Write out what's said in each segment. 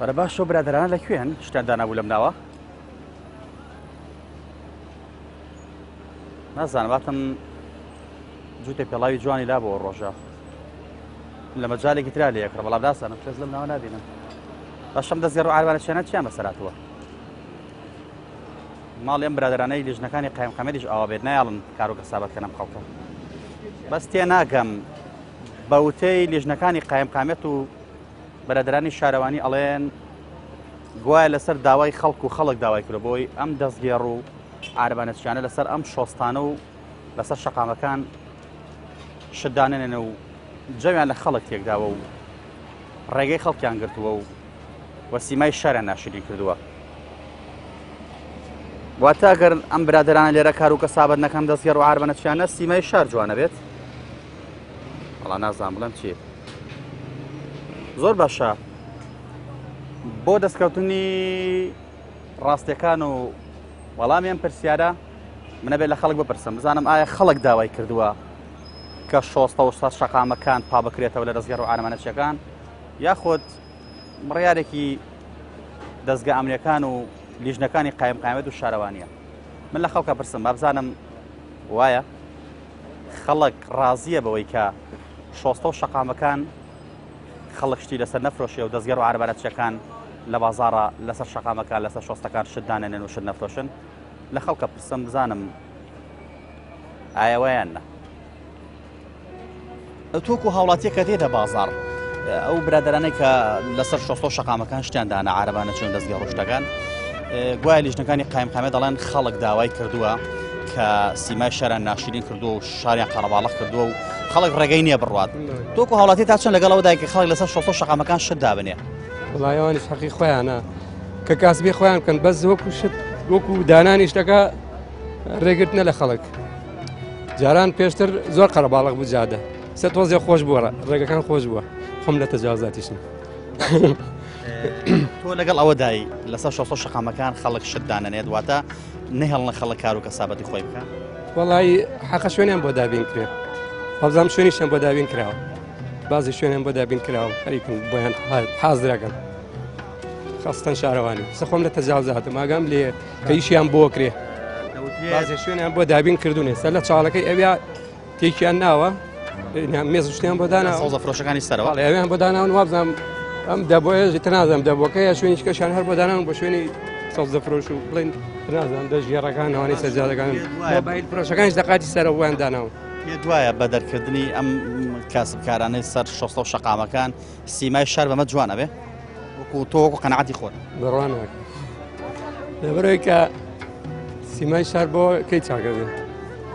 بەرە باشە و برادەرانە لە کوێن شتیان دانابوو لەم ناوە نازانم باتم جووتێ پێڵاوی جوانی لا بۆ ڕۆژە لە مەجالێکی ترا لێ یەکڕ بەڵام نازانم کەس لەم ناوە نابینم باشم دەستگەڕ و عاربانە چێنە چیان بەسەراتوە ماڵی ئەم برادەرانەی لیژنەکانی قایمقامیەتیش ئاوا بێت نایەڵن کار و کەسابەت کەن ئەم خەڵکە بەس تێ ناگەم بە وتەی لیژنەکانی قایمقامیەت و برادەرانی شارەوانی ئەڵێن گوایە لەسەر داوای خەڵک و خەڵک داوای کردو بۆی ئەم دەستگێڕ و عارەبانەچیانە لەسەر ئەم شۆستانە و لەسەر شەقامەکان شتدانێنن و جەویان لە خەڵک تێکداوە و ڕێگەی خەڵکیان گرتووە و و سیمای شاریان ناشرین کردووە. واتە گەر ئەم برادرانە لێرە کار و کەسابەت نەکەن دەستگەڕ و عاربەنە چیانە سیمای شار جوانە بێت وەڵا نازانم بڵێم چی زۆر باشە بۆ دەستکەوتنی ڕاستیەکان و وەڵامی ئەم پرسیارە منەبێت لە خەڵک بپرسم بزانم ئایا خەڵک داوای کردووە کە شۆستە و سەر شەقامەکان پا بکرێتەوە لە دەستگەڕ و عارەمانەچیەکان یاخود بڕیارێکی دەزگا ئەمنیەکان و لیژنەکانی قایم قایمەت و شارەوانیە من لە خەڵکە پرسم بابزانم وایە خەڵک ڕازیە بەوەی کە شۆستە و شەقامەکان خەڵک شتی لەسەر نەفرۆشێ و دەستگەر و عربانەچەکان لە بازاڕە لەسەر شەقامەکان لەسەر شۆستەکان شت دانێنن و شت نەفرۆشن لە خەڵکە پرسم بزانم ئایا وایان نە تۆکو هاوڵاتیەک کە دێتە بازاڕ ئەو برادرانەی کە لەسەر شۆستە و شەقامەکان شتیان دانا عربانە چۆن دەستگە ڕشتەکان گوایە لیژنەکانی قایمقامێ دەڵێن خەڵک داوای کردووە کە سیمای شاران ناشرین کردووە و شاریان قەرەباڵغ کردووە و خەڵک ڕێگەی نییە بڕوات تۆکو هاوڵاتی تا چەند لەگەڵەوە دایکە خەڵک لەسەر شۆستە و شەقامەکان شت دابنێ وڵایەوانیش حەقی خۆیانە کە کاسبی خۆیان بکەن بەس وەکو شت وەکو دانانی شتەکە ڕێگرتنە لە خەڵک جاران پێشتر زۆر قەرەباڵغ بوو جادە سە تۆزێ خۆش بووە ڕێگەکان خۆش بووە خۆم لە تەجاوزاتیشم. تۆ لەگەڵ ئەوەدای لەسەر شۆستە شەقامەکان خەڵک شت دانەنێت واتە نەهێڵنە خەڵک کار و کەسابەتی خۆی بکە وەڵی حەقە شوێنیان بۆ دابین کرێ هەڵزام شوێنیشیان بۆ دابین کراوە بازی شوێنیان بۆ دابین کراوە خەریکن بۆیان حازرەکەن خاستەن شارەوانی سە خۆم لە تەجاوزاتم ئاگام لێ کە ئیشیان بۆ کرێ بازێ شوێنیان بۆ دابین کردوونێ سەر لە چاڵەکەی ئەویا تێکیان ناوە مێز شتیان بۆ دانا سەوزە فرۆشەکانی سەرەوە ئەویان بۆ داناون وابزانام ئەم دەبۆیە ژیتر نازانم دەبۆکەیە شوێنی کەشان هەر بۆ دانان بۆ شوێنی سەوزە فرۆش و بڵێن نازانم دەژێڕەکان ئەوانەی سەرجادەکان مۆبایل فرۆشەکانیش دەقاتی سەرەوە بۆیان داناون. پێت وایە بە دەرکردنی ئەم کاسبکارانەی سەر شۆستە و شەقامەکان سیمای شار بەمە جوانە بێ وەکو تۆ وەکو قەناعەتی خۆت؟ بڕوا ناکەم لەبەرەوەی کە سیمای شار بۆ کەی چاکە بێ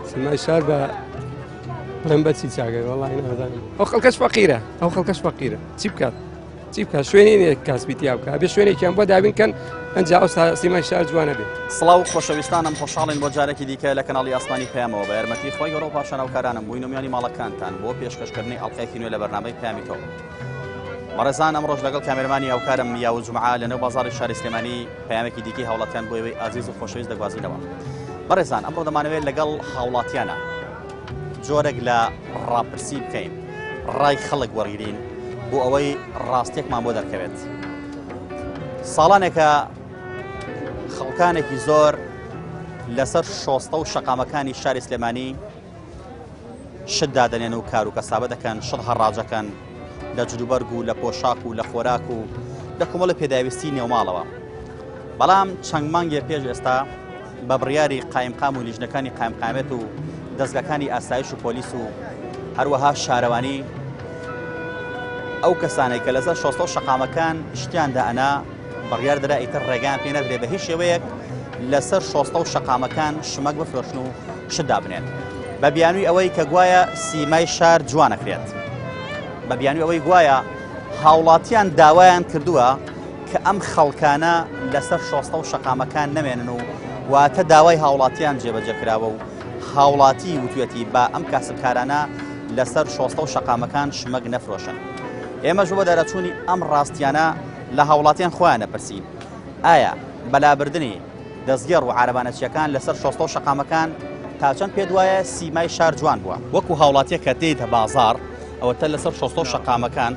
سیمای شار بە بڵێم بە چی چاکە وەڵی نازانم ئەو خەڵکەش فەقیرە ئەو خەڵکەش فەقیرە چی بکات چی بکات شوێنی نییە کاسبی تیا بکات بێ شوێنێکیان بۆ دابین کەن ئەنجا ئەو سیمای شار جوانە بێ. سڵاو خۆشەویستانم خۆشحاڵین بۆ جارێکی دیکە لە کەناڵی ئاسمانی پەیامەوە بە یارمەتی خوای گەورە و پاشان هاوکارانم بووینە میانی ماڵەکانتان بۆ پێشکەشکردنی ئەڵقەیەکی نوێ لە بەرنامەی پەیامی تۆ. بەڕێزان ئەمڕۆش لەگەڵ کامێرەمانی هاوکارم یاوز جومعە لە نێو بازاڕی شاری سلێمانی پەیامێکی دیکەی هاوڵاتیان بۆ ئێوەی ئازیز و خۆشەویست دەگوازینەوە. بەڕێزان ئەمڕۆ دەمانەوێت لەگەڵ هاوڵاتیانە جۆرێک لە ڕاپرسی بکەین ڕای خەڵک وەرگین بۆ ئەوەی ڕاستێکمان بۆ دەرکەوێت. ساڵانێکە خەڵکانێکی زۆر لەسەر شۆستە و شەقامەکانی شاری سلێمانی شت دادەنێن و کار و کەسابە دەکەن شت هەڕاجەکەن لە جلوبەرگ و لە پۆشاک و لە خۆراک و لە کۆمەڵە پێداویستی نێوماڵەوە بەڵام چەند مانگێ پێش ئێستا بە بڕیاری قایمقام و لیژنەکانی قایمقامێت و دەستگاکانی ئاسایش و پۆلیس و هەروەها شارەوانی ئەو کەسانێک کە لەسەر شۆستە و شەقامەکان شتیان دائەنا بڕیار درا ئیتر ڕێگان پێ نەدرێ بە هیچ شێوەیەک لەسەر شۆستە و شەقامەکان شمەک بفرۆشن و شت دابنێن بە بیانوی ئەوەی کە گوایە سیمای شار جوانەکرێت بە بیانوی ئەوەی گوایە هاوڵاتیان داوایان کردووە کە ئەم خەڵکانە لەسەر شۆستە و شەقامەکان نەمێنن و واتە داوای هاوڵاتیان جێبەجێ کراوە و هاوڵاتی وتوێتی با ئەم کاسبکارانە لەسەر شۆستە و شەقامەکان شمەک نەفرۆشن. ئێمەش بۆ دەرەچوونی ئەم ڕاستیانە لە هاوڵاتیان خۆیان ئەپرسین ئایا بە لابردنی دەستگێڕ و عارەبانەچیەکان لەسەر شۆستە و شەقامەکان تا چەند پێت وایە سیمای شار جوان بووە؟ وەکو هاوڵاتیەک کە دێیتە بازاڕ ئەوەتە لەسەر شۆستە و شەقامەکان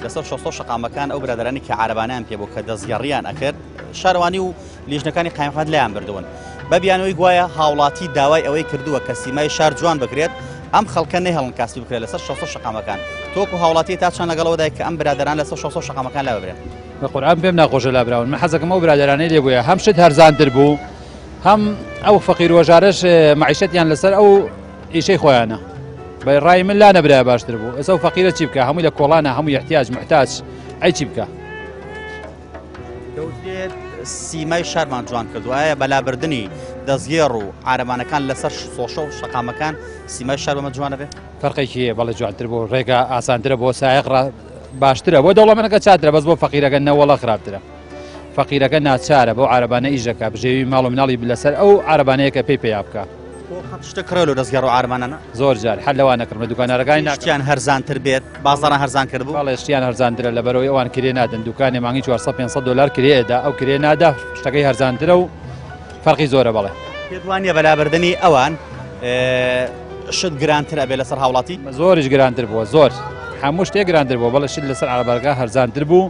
لەسەر شۆستە و شەقامەکان ئەو برادەرانی کە عارەبانەیان پێ بوو کە دەستگێڕیان ئەکرد شارەوانی و لیژنەکانی قایمقامەت لایان بردوون بە بیانووی گوایە هاوڵاتی داوای ئەوەی کردووە کە سیمای شار جوان بکرێت ئەم خەڵکە نەهێڵن کاسبی بکرێت لەسەر شۆستە و شەقامەکان تۆکو هاوڵاتی تا چەند لەگەڵەوەدای کە ئەم برادەران لەسەر شۆستە و شەقامەکان لاببرێن؟ بە قورئان پێم ناخۆشە لابراون من حەزەکەم ئەو برادەرانەی لێ بووە هەم شت هەرزانتر بوو هەم ئەو فەقیر وەژارەش مەعیشەتیان لەسەر ئەو ئیشەی خۆیانە بە ڕای من لا نەبرایە باشتر بوو ئێستا ئەو فەقیرە چی بکە هەمووی لە کۆڵانە هەموو احتیاج محتاج ئەی چی بکە. دەوترێت سیمای شارمان جوان کردووە ئایا بە لابردنی دەستگێڕ و عارەبانەکان لەسەر سۆشە و شەقامەکان سیمای شار بەمە جوانە بێ؟ فەرقێکی هەیە بەڵێ جوانتر بوو ڕێگا ئاسانترە بۆ سایەق باشترە بۆ دەوڵەمەنەکە چاترە بەس بۆ فەقیرەکە نەوەڵە خراپترە فەقیرەکە ناچارە بەو عارەبانە ئیش دەکا بژێوی ماڵ و مناڵی لەسەر ئەو عارەبانەیە کە پێی پەیا بکا. تۆ قەت شتە کڕێ لۆ دەستگێڕ و عارەبانانە؟ زۆر جار هەر لەوان نەکڕم لە دوکاندارەکانی ناکڕم. شتیان هەرزانتر بێت بازاڕان هەرزان کردبوو؟ بەڵێ شتیان هەرزانترە لەبەرئەوەی ئەوان کرێ نادەن دوکانێ مانگی 400 500 دۆلار کرێ ئەدا ئەو کرێ نادا شتەکەی هەرزانترە و فەرقی زۆرە بەڵێ. پێت وا نییە بە لابردنی ئەوان شت گرانتر ئەبێ لەسەر هاوڵاتی؟ زۆریش گرانتر بووە زۆر هەموو شتێک گرانتر بووە بەڵێ شت لەسەر عەرەبەکە هەرزانتر بوو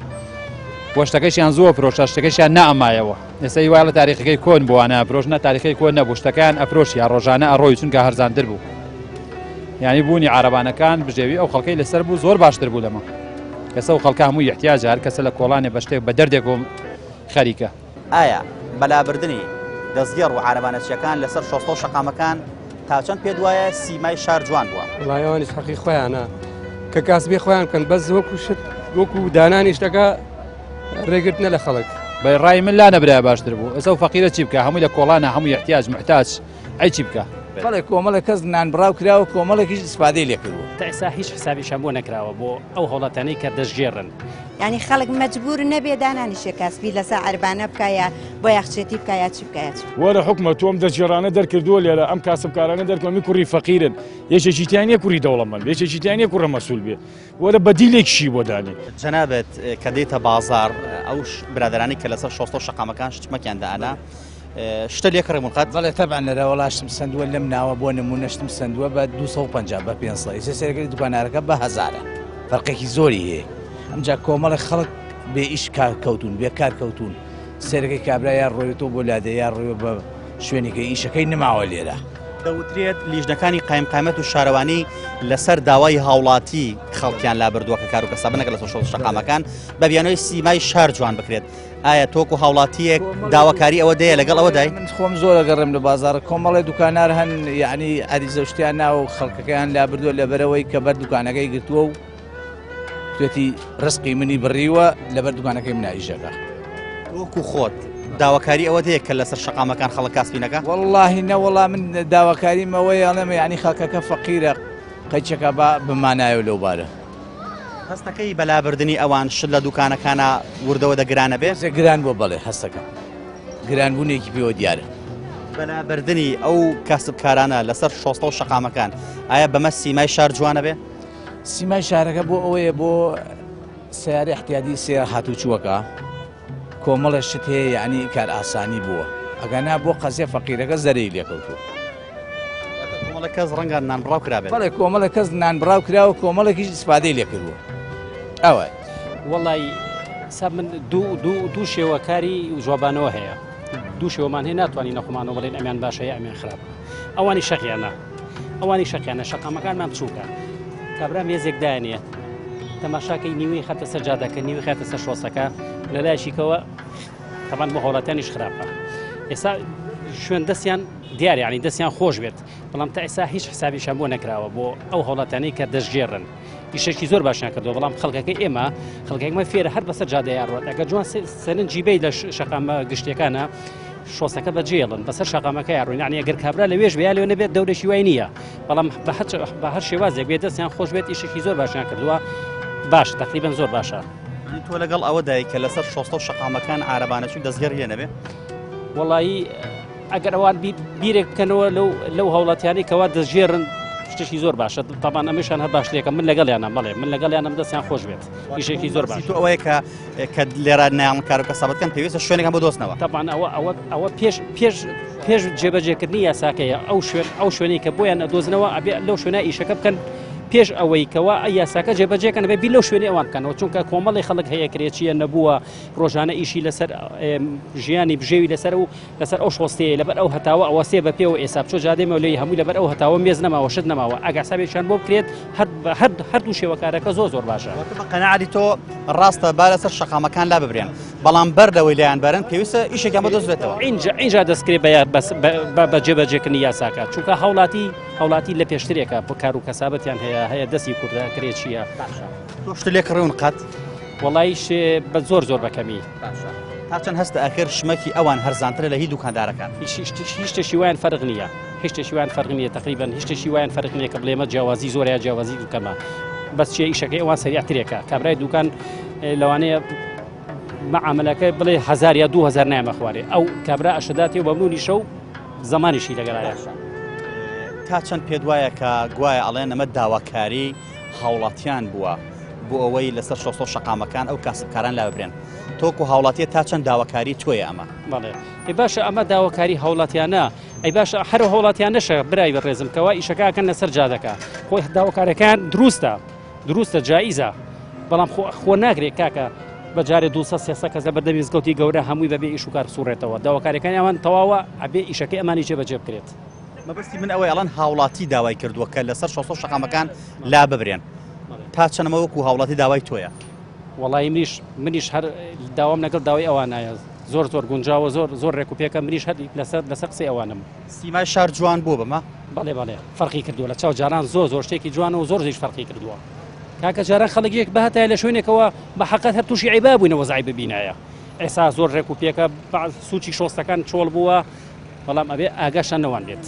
و شتەکەشیان زووە فرۆشە شتەکەشیان نەئەمایەوە ئێستا ئی وایە لە تاریخەکەی کۆن بووانە فرۆش نە تاریخەکەی کۆن نەبوو شتەکان ئەفرۆشیا ڕۆژانە ئەڕۆی چونکە هەرزانتر بوو یعنی بوونی عربانەکان بژێوی ئەو خەڵکەی لەسەر بوو زۆر باشتر بوو لەمە کەسە و خەڵکە هەموو احتیاج هەر کەسە لە کۆڵانێ بە شتێک بە دەردێک و خەریکە. ئایا بە لابردنی دەستگێڕ و عارەبانەچییەکان لەسەر شۆستە و شەقامەکان تا چەند پێت وایە سیمای شار جوان بووە؟ وەڵای ئەوانیش حەقی خۆیانە کە کاسبی خۆیان بکەن بەس وەکو شت وەکو دانانی شتەکە ڕێگرتنە لە خەڵک. بە ڕای من لا نەبرایە باشتر بوو ئێستا ئەو فەقیرە چی بکا هەمووی لە کۆڵانە هەمووی احتیاج محتاج ئەی چی بکا. بەڵێ کۆمەڵێک کەس نانبڕاو کراوە کۆمەڵێکیش ئیسفادەی لێکردووە. تا ئێستا هیچ حسابێکیان بۆ نەکراوە بۆ ئەو هاوڵاتیانەی کە دەستگێڕن. یانی خەڵک مەجبور نەبێ دانانیشێ کاسبی لەسەر عەربانە بکا یا بۆیاخچێتی بکا یا چی بکا یا چی بکا. وەرە حوکمە تۆ ئەم دەستگێڕانە دەرکردووە لێرە ئەم کاسبکارانە دەرکردووە ئەمی کوڕی فەقیرن یەکێکی تیا نییە کوڕی دەوڵەمەند بێ یەکێکی تیا نییە کوڕە مەسول بێ وەرە بەدیلێکیشی بۆ دانێ. جەنابت کە دێیتە بازاڕ ئەو برادەرانەی کە لەسەر شۆستە و شەقامەکان شتمەکیان دائەنا شتە لێ کڕی قەت؟ بەڵێ تەبعەن لەرە وەڵا شتم سەندووە لەم ناوە بۆ نموونە شتم سەندووە بە 250 بە 500 ئێستا سەیرەکەی دوکانارەکە بە هەزارە فەرقێکی زۆری هەیە ئەمجا کۆمەڵێک خەڵک بێ ئیش کار کەوتون بێ کار کەوتون سەیرەکەی کابرا یا ڕۆیتەوە بۆ لادێ یا ڕۆیەوە بە شوێنێکە ئیشەکەی نەماوە لێرە. دەوترێت لیژنەکانی قایمقامەت و شارەوانی لەسەر داوای هاوڵاتی خەڵکیان لابردووە کە کار و کەسابە نەکەن لەسەر شەقامەکان بە بیانۆی سیمای شار جوان بکرێت ئایا تۆکو هاوڵاتیەک داواکاری ئەوە دەیە لەگەڵ ئەوەدای؟ من خۆم زۆر ئەگەڕێم لە بازاڕ کۆمەڵێ دوکانار هەن یعنی عەریزە و شتیان ناوە و خەڵکەکەیان لابردووە لەبەرەوەی کە بەر دوکانەکەی گرتووە و توێتی ڕزقی منی بڕیوە لەبەر دوکانەکەی منە ئیشەکە. وەکو خۆت داواکاری ئەوە دەیە کە لەسەر شەقامەکان خەڵک کاسپی نەکا؟ وەڵڵاهی نەوەڵا من داواکاریم ئەوەیە ئەڵێم یعنی خەڵکەکە فەقیرە قەیچەکە با بمانایەوە لەو بارە. هەستەکەی بە لابردنی ئەوان شت لە دوکانەکانا وردەوەدە گرانە بێ؟ تۆزێک گران بووە بەڵێ هەستەکەم گرانبوونێکی پێوە دیارە. بە لابردنی ئەو کاسبکارانە لەسەر شۆستە و شەقامەکان ئایا بەمە سیمای شار جوانە بێ؟ سیمای شارەکە بۆ ئەوەیە بۆ سەیارەی ئیحتیادی سێ هاتوچووەکە کۆمەڵێ شت هەیە یعنی کار ئاسانی بووە ئەگەنا بۆ قەزیە فەقیرەکە زەرەی لێکەوتووە. کۆمەڵێک کەس ڕەنگە نانبڕاو کرابێت. بەڵێ کۆمەڵێک کەس نانبڕاو کراوە کۆمەڵێکیش ئیسفادەی لێکردووە ئەوە. وەڵی سا من دوو دوو دوو شێوە کاری جوابانەوە هەیە دوو شێوەمان هەیە ناتوانین نەخۆمانەوە بڵێن ئەمیان باشە یا ئەمیان خراپە ئەوانی شەقیانە ئەوانی شەقیانە شەقامەکانمان بچووکە کابرا مێزێک دانێ تەماشاکەی نیوەی خەتە سەر جادەکە نیوەی خاتە سەر شۆسەکە لەلایشیکەوە تەبان بۆ هاوڵاتیانیش خراپە ئێستا شوێن دەستیان دیار یعنی دەستیان خۆش بێت بەڵام تا ئێستا هیچ حسابیشان بۆ نەکراوە بۆ ئەو هاوڵاتیانەی کە دەستگێڕن ئیشێکی زۆر باشیان کردووە بەڵام خەڵکەکەی ئێمە خەڵکێکمە فێرە هەر بەسەر جادەیە ڕۆت ئەگەر جوان سەرنجی بی لە شەقامە گشتیەکانە شۆسەکە بەجێڵن بەسەر شەقامەکە ڕوین یعنی ئەگەر کابرا لەوێش بیا لێ نەبێت دەورێکی وای نییە بەڵام بە هەر شێوازێک بێت دەستیان خۆش بێت ئیشێکی زۆر باشیان کردووە باش تقریبا زۆر باشە. تۆ لەگەڵ ئەوەدای کە لەسەر شۆستە و شەقامەکان عارەبانەچی و دەستگەر لێ نەبێ؟ وەڵایی ئەگەر ئەوان بیرێک بکەنەوە لەو لەو هاوڵاتیانەی کەوا دەستگێڕن شتێکی زۆر باشە تاوان ئەمەشان هەر باش لێکە من لەگەڵیانم بەڵێ من لەگەڵیانم دەستیان خۆش بێت ئیشێکی زۆر باش تۆ ئەوەیە کە کە لێرە نایان کار و کەسابەت بکەن پێویستە شوێنێکان بۆ دۆزنەوە. تەبعەن ئەوە ئەوە ئەوە پێش پێش پێش جێبەجێکردنی یاساکەیە ئەو شوێن ئەو شوێنەی کە بۆیان ئەدۆزنەوە ئەبێ لەو شوێنە ئیشەکە بکەن. پێش ئەوەی کەوا یاساکە جێبەجێکەن بێ بیر لەو شوێنی ئەوان بکەنەوە چونکە کۆمەڵی خەڵک هەیە کرێچیە نەبووە ڕۆژانە ئیشی لەسەر ژیانی بژێوی لەسەر و لەسەر ئەو شۆستەیە لەبەر ئەو هەتاوە ئەوە سێ بە پێوە ئێسا بچۆ جادەی مەولەوی هەمووی لەبەر ئەو هەتاوە مێز نەماوە شت نەماوە ئەگە حسابێکیان بۆ بکرێت هەر هەر هەردوو شێوەکارەکە زۆر زۆر باشە. واتە بە قەناعەتی تۆ ڕاستە با لەسەر شەقامەکان لا ببرێن بەڵام بەر لەوەی لایان بەرن پێویستە ئیشێکیان بۆ دۆزرێتەوە. ئینجا ئینجا دەستکرێ بە بەس بە جێبەجێکردنی یاساکە چونکە هاوڵاتی هاوڵاتی لە پێشترێکە بۆ کار و کەسابەتیان هەیە هەیە دەستی کوردە کرێچیە. باشە تۆ شتت لێ کڕیون قەت؟ وەڵایش بە زۆر زۆر بەکەمی. باشە تا چەند هەستە ئەکرد شمەکی ئەوان هەرزانترە لە هی دوکاندارەکان؟ هیچ شتێکی وایان فەرق نییە هیچ شتێکی وایان فەرق نییە تقریبا هیچ شتێکی وایان فەرق نییە کە بڵێمە جیاوازی زۆر یا جیاوازی دوکەمە بەس چیە ئیشەکەی ئەوان سەریعترێکە کابرای دوکان لەوانەیە معاملەکە بڵێ هزار یا 2000 نایمە خوارێ ئەو کابرا ئەشەداتێ و بەمنونی شەو زمانیشی لەگەڵایە. تا چەند پێت وایە کە گوایە ئەڵێن ئەمە داواکاری هاوڵاتیان بووە بۆ ئەوەی لەسەر شۆستە و شەقامەکان ئەو کاسبکاران لاببرێن تۆکو هاوڵاتیە تا چەند داواکاری تۆیە ئەمە؟ بەڵێ ئەی باشە ئەمە داواکاری هاوڵاتیانە ئەی باشە هەر هاوڵاتیانەشە برای بەڕێزم کەوا ئیشەکە ئەکەن لەسەر جادەکە خۆی داواکارەکان دروستە دروستە جایزە بەڵام خۆ خۆ ناکرێت کاکە بە جارێ 200 300 کەس لە بەردەمی مزگەوتی گەورە هەمووی بەبێ ئیش و کار سوڕێتەوە داواکاریەکانی ئەوان تەواوە ئەبێ ئیشەکەی ئەمانی جێبەجێ بکرێت. مەبەستی من ئەوەیە ئەڵێن هاوڵاتی داوای کردووە کە لەسەر شۆستە و شەقامەکان لاببرێن تا چەند ئەمە وەکو هاوڵاتی داوای تۆیە؟ وەڵایی منیش منیش هەر داوام لەگەڵ داوای ئەوانایە زۆر زۆر گونجاوە زۆر زۆر ڕێک و پێکە منیش هەر لەسەر لەسەر قسەی ئەوانم. سیمای شار جوان بووە بەمە؟ بەڵێ بەڵێ فەرقی کردووە لە چاو جاران زۆر زۆر شتێکی جوانە و زۆر زیش فەرقی کردووە کاکە جاران خەڵک یەک بهاتایە لە شوێنێکەوە بە حەقەت هەر تووشی عیبا بووینە وەزعی ببینایە ئێسا زۆر ڕێک و پێکە سوچی شۆستەکان چۆڵ بووە بەڵام ئەبێ ئاگاشان لەوان بێت.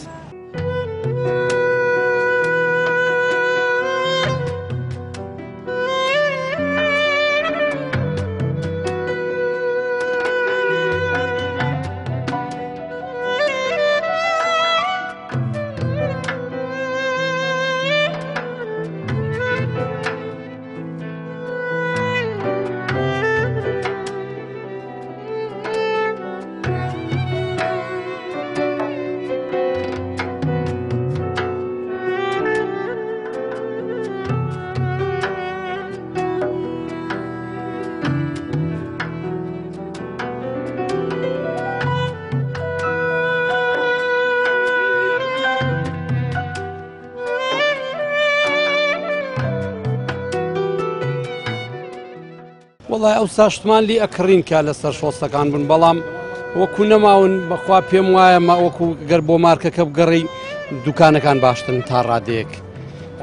وەڵای ئەوسا شتمان لی ئەکڕین کە لەسەر شۆستەکان بوون بەڵام وەکو نەماون بەخوا پێم وایە ما وەکو گەر بۆ مارکەکە بگەڕی دوکانەکان باشترن تا ڕادەیەک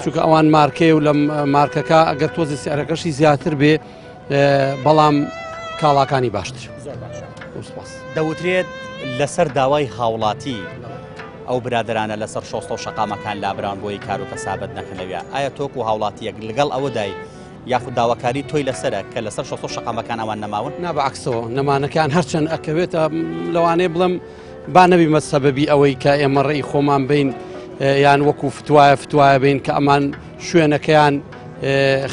چونکە ئەوان مارکەیە و لە مارکەکە ئەگەر تۆزی سعرەکەشی زیاتر بێ بەڵام کاڵاکانی باشتر سپاس. دەوترێت لەسەر داوای هاوڵاتی ئەو برادەرانە لەسەر شۆستە و شەقامەکان لابران بۆی کار و کەسابەت نەکەن لەویا ئایا تۆک و هاوڵاتیەک لەگەڵ ئەوەدای یاخود داواکاری تۆی لەسەرە کە لەسەر شۆستە و شەقامەکان ئەوان نەماون؟ نا بە عەکسەوە نەمانەکان هەرچەند ئەکەوێتە لەوانەیە بڵێم با نەبیمە سەبەبی ئەوەی کە ئێمە ڕێی خۆمان بین یان وەکو فتوایە فتوایە بین کە ئەمان شوێنەکەیان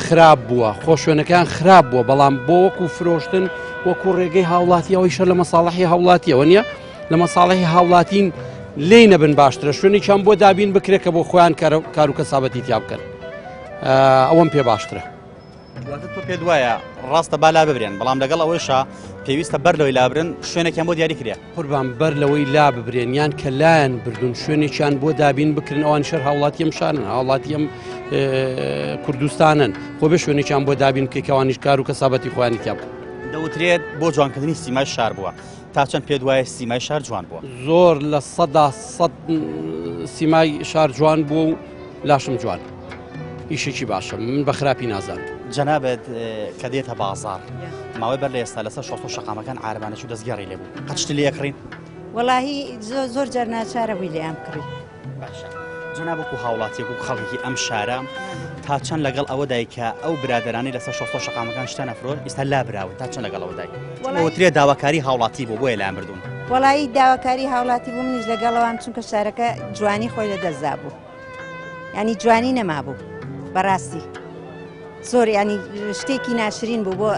خراپ بووە خۆ شوێنەکەیان خراپ بووە بەڵام بۆ وەکو فرۆشتن وەکو ڕێگەی هاوڵاتی ئەوەی شەر لە مەساڵحی هاوڵاتیەوە نییە لە مەساڵحی هاوڵاتین لێی نەبن باشترە شوێنێکیان بۆ دابین بکرێت کە بۆ خۆیان کار و کەسابەتی تیا بکەن ئەوەم پێ باشترە. واتە تۆ پێت وایە ڕاستە با لا ببرێن بەڵام لەگەڵ ئەوەیشا پێویستە بەر لەوەی لابرن شوێنێکیان بۆ دیاری کرێ. قوربان بەر لەوەی لا ببرێن یان کە لایان بردوون شوێنێکیان بۆ دابین بکرن ئەوان شەر هاوڵاتی ئەم شارن هاوڵاتی ئەم کوردستانن خۆ بێ شوێنێکیان بۆ دابین بکەی کەوانیش کار و کەسابەتی خۆیانی تیا بکەن. دەوترێت بۆ جوانکردنی سیمای شار بووە تا چەند پێت وایە سیمای شار جوان بووە؟ زۆر 100% سیمای شار جوان بووە و لاشم جوان ئیشێکی باشە من بە خراپی نازانم. جەنابت کە دێتە بازاڕ ماوەی بەر لە ئێستا لەسەر شۆستە و شەقامەکان عارەبانەچی و دەستگێڕی لێ بوو قەت شتی لێ ئەکڕین؟ وەڵاهی زۆر جار ناچارە بووی لێیان بکڕی. باشە جەناب وەکو هاوڵاتیەک و خەڵکی ئەم شارە تا چەند لەگەڵ ئەوەدای کە ئەو برادەرانەی لەسەر شۆستە و شەقامەکان شتە نەفرۆش ئیستا لابراون تا چەند لەگەڵ ئەوەدای وترێ داواکاری هاوڵاتی بوو بۆیە لایان بردوون. وەڵایی داواکاری هاوڵاتی بوو منیش لەگەڵەوام چونکە شارەکە جوانی خۆی لەدەستدا بوو. ینی جوانی نەمابوو بەڕاستی زۆر ینی شتێکی ناشرین بوو بۆ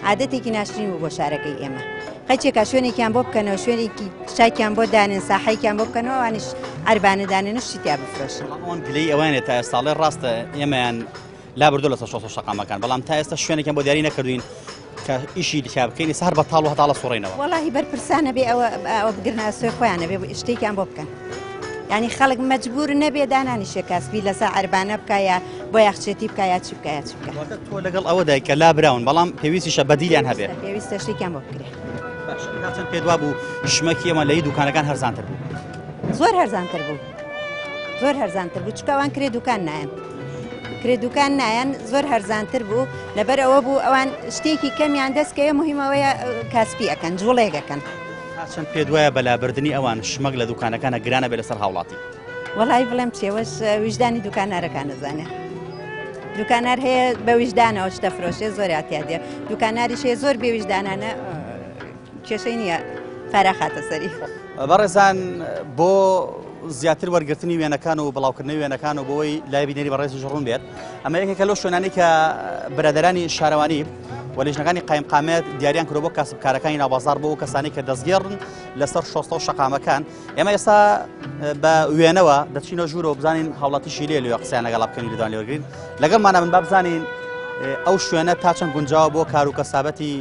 عادەتێکی ناشرین بوو بۆ شارەکەی ئێمە. قەیچێکا شوێنێکیان بۆ بکەنەوە، شوێنێکی چاکیان بۆ دانێن، ساحەیەکیان بۆ بکەنەوە، ئەوانیش عەربانە دانێن و شتی تیا بفرۆشن. بەڵام ئەوان گلەیی ئەوەیان هەیە تا ئێستا ئەڵێ ڕاستە ئێمەیان لابردووە لەسەر شۆستە و شەقامەکان، بەڵام تا ئێستا شوێنێکیان بۆ دیاری نەکردووین کە ئیشی تیا بکەین، ئێستا هەر بەتاڵ و هەتاڵە سوڕینەوە. وەڵاهی بەرپرسان ئەبێ ئەوە ئەوە بگرنە ئەستۆی خۆیان، ئەبێ شتێکیان بۆ بکەن. یانی خەڵک مەجبور نەبێ دانانیشێ کاسبی لەسەر عەربانە بکا یا بۆیاخچێتی بکا یا چی بکا یا چی بکا. واتە تۆ لەگەڵ ئەوەدای کە لابراون بەڵام پێویستیشە بەدیلیان هەبێ. پێویستە شتێکیان بۆ بکرێ. باشە تا چەند پێت وابوو شمەکی ئەوان لە هی دوکانەکان هەرزانتر بوو؟ زۆر هەرزانتر بوو. زۆر هەرزانتر بوو چونکە ئەوان کرێ دوکان نایەن. کرێ دوکان نایەن زۆر هەرزانتر بوو لەبەر ئەوە بوو ئەوان شتێکی کەمیان دەست کەوێ مهمەوەیە کاسپی ئەکەن جوڵێک ئەکەن. تا چەند پێت وایە بە لابردنی ئەوان شمەک لە دوکانەکانە گرانە بێ لەسەر هاوڵاتی؟ وەڵی بڵێم چێوەش ویژدانی دوکانارەکان نەزانێ. دوکانار هەیە بە ویژدانەوە شتە فرۆشێ زۆر یاتیادێ دوکاناریش هەیە زۆر بێ ویژدانانە کێشەی نییە پارە خاتە سەری. بەڕێزان بۆ زیاتر وەرگرتنی وێنەکان و بڵاوکردنەوەی وێنەکان و بۆی لای بینەری بەڕێزیش ڕوون بێت ئەمە یەکێکە لەو شوێنانەی کە برادەرانی شارەوانی و لیژنەکانی قایمقامێت دیاریان کردووە بۆ کاسبکارەکانی ناوبازاڕ بۆ ئەو کەسانەی کە دەستگێڕن لەسەر شۆستە و شەقامەکان ئێمە ئێستا بە وێنەوە دەچینە ژوورەوە بزانین هاوڵاتیشی لێ لێ قسەیان لەگەڵا بکەین لێدوان لێوەرگرین لەگەڵمانە من با بزانین ئەو شوێنە تا چەند گونجاوە بۆ کار و کەسابەتی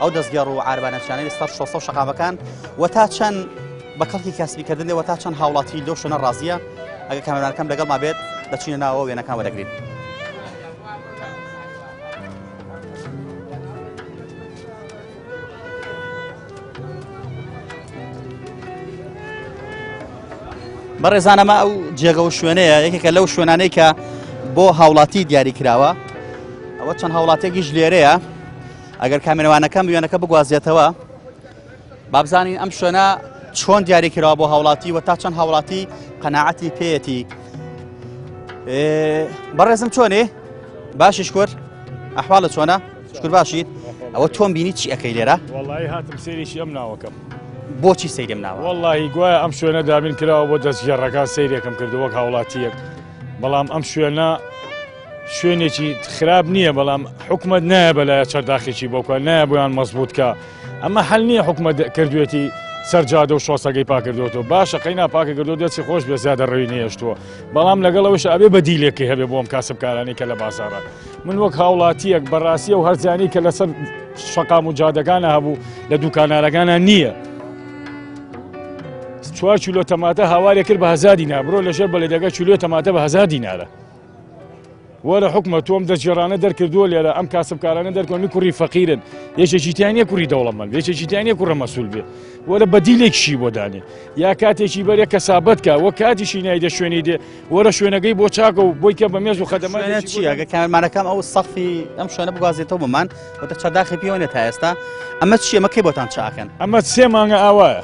ئەو دەستگێڕ و عاربانەچیانەی سەر شۆستە و شەقامەکان و تا چەند بە کەڵکی کاسبیکردن دێ و تا چەند هاوڵاتی لەو شوێنە ڕازیە ئەگەر کامێرانەکەم لەگەڵما بێت دەچینە ناوەوە وێنەکان وەرەگرین. بەڕێزان ئەمە ئەو جێگە و شوێنەیە یەکێکە لەو شوێنانەی کە بۆ هاوڵاتی دیاری کراوە ئەوە چەند هاوڵاتێکیش لێرەیە ئەگەر کامێرەوانەکەم وێنەکە بگوازێتەوە بابزانین ئەم شوێنە چۆن دیاری کراوە بۆ هاوڵاتی و تا چەند هاوڵاتی قەناعەتی پێیەتی بەڕێزم چۆنێ باشی شکر ئەحواڵە چۆنە شکر باشیت ئەوە تۆم بینی چی ئەەکەی لێرە وڵی هاتم سێریی ئەم ناوەکەم بۆچی سەیرم ناوە وڵی گوایە ئەم شوێنە دابین کراوە بۆ دەستگێڕەکان سەیرێکم کردو وەک هاوڵاتیەک بەڵام ئەم شوێنە شوێنێکی خراپ نییە بەڵام حکومت نایە بەلایە چەرداخێکی بۆ بکە نایە بۆیان مەزبوط کە ئەمە حل نییە حکومت کردوێتی سەر جادە و شۆسەکەی پاکردوەوە باشە قەینا پاکە کردو دەستی خۆش بێ زیادە ڕێوی نەیەشتووە بەڵام لەگەڵ ئەوش ئەبێ بەدیلێکی هەبێ بۆم کاسبکارانی کە لە بازارە من وەک هاوڵاتیەک بەڕاستی و هەرزانی کە لەسەر شەقام و جادەکانە هەبوو لە دوکانارەکانە نییە. چوار کیلۆ تەماتە هاوارێ کرد بە هزار دینار بڕۆ لەژێر بەلێدەکە کیلۆ تەماتە بە هزار دینارە. وەرە حکومە تۆم دەستگێڕانە دەرکردووە لێرە ئەم کاسبکارانە دەرکەون کوڕی فەقیرن یەکێکی تیان نییە کوڕی دەوڵەمەند یەکێکی تیان نییە کوڕە مەسول بێ وەرە بەدیلێکشی بۆ دانێ یا کاتێکی بەرێ کەسابەت کە وە کاتیشی نایدە شوێنی دێ وەرە شوێنەکەی بۆ چاکە و بۆی کە بە مێز و خەدەمە چییە گە کامەرمانەکەم ئەو سەقفی ئەم شوێنە بگوازێتەوە بۆمان وتە چەرداخی پێوە نیە تا ئێستا ئەمە چییە ئەمە کەی بۆتان چاکەن ئەمە سێ مانگە ئاوایە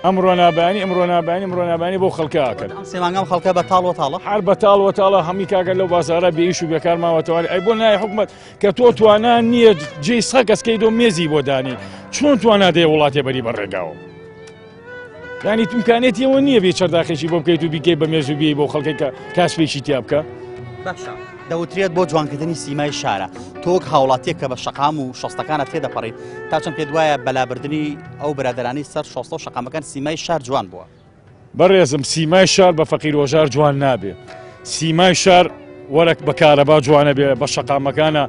ئەمڕۆ نابانی ئەمڕۆ نابانی ئەمڕۆ نابانی بۆ خەڵکە ئاکەن ئەم سێ مانگەم خەڵکە بە تاڵ وەتاڵە هەر بە تاڵ وەتاڵە هەمی کاکە لەو بازارە بێئیش و بێکار ماوەتەوە ئەی بۆ نایە حکومەت کە تۆ توانا نییە جێی سە کەسکەی دۆ مێزی بۆ دانی چۆن توانا دێ وڵاتێ بەری بە ڕێگاوە ینی تمکانێتی ئەوە نییە بێ چەرداخێکی بۆ بکەیت و بیکەی بە مێز و بی بۆ خەڵکێک کە کاسپێکی تیا بکە باشە دەوترێت بۆ جوانکردنی سیمای شارە تۆ وەک هاوڵاتیەک کە بە شەقام و شۆستەکانە تێدەپەڕیت تا چەند پێت وایە بەلابردنی ئەو برادەرانەی سەر شۆستە و شەقامەکان سیمای شار جوان بووە؟ بەڕێزم سیمای شار بە فەقیر هۆژار جوان نابێ سیمای شار وەرە بە کارەبا جوانە بێ بە شەقامەکانە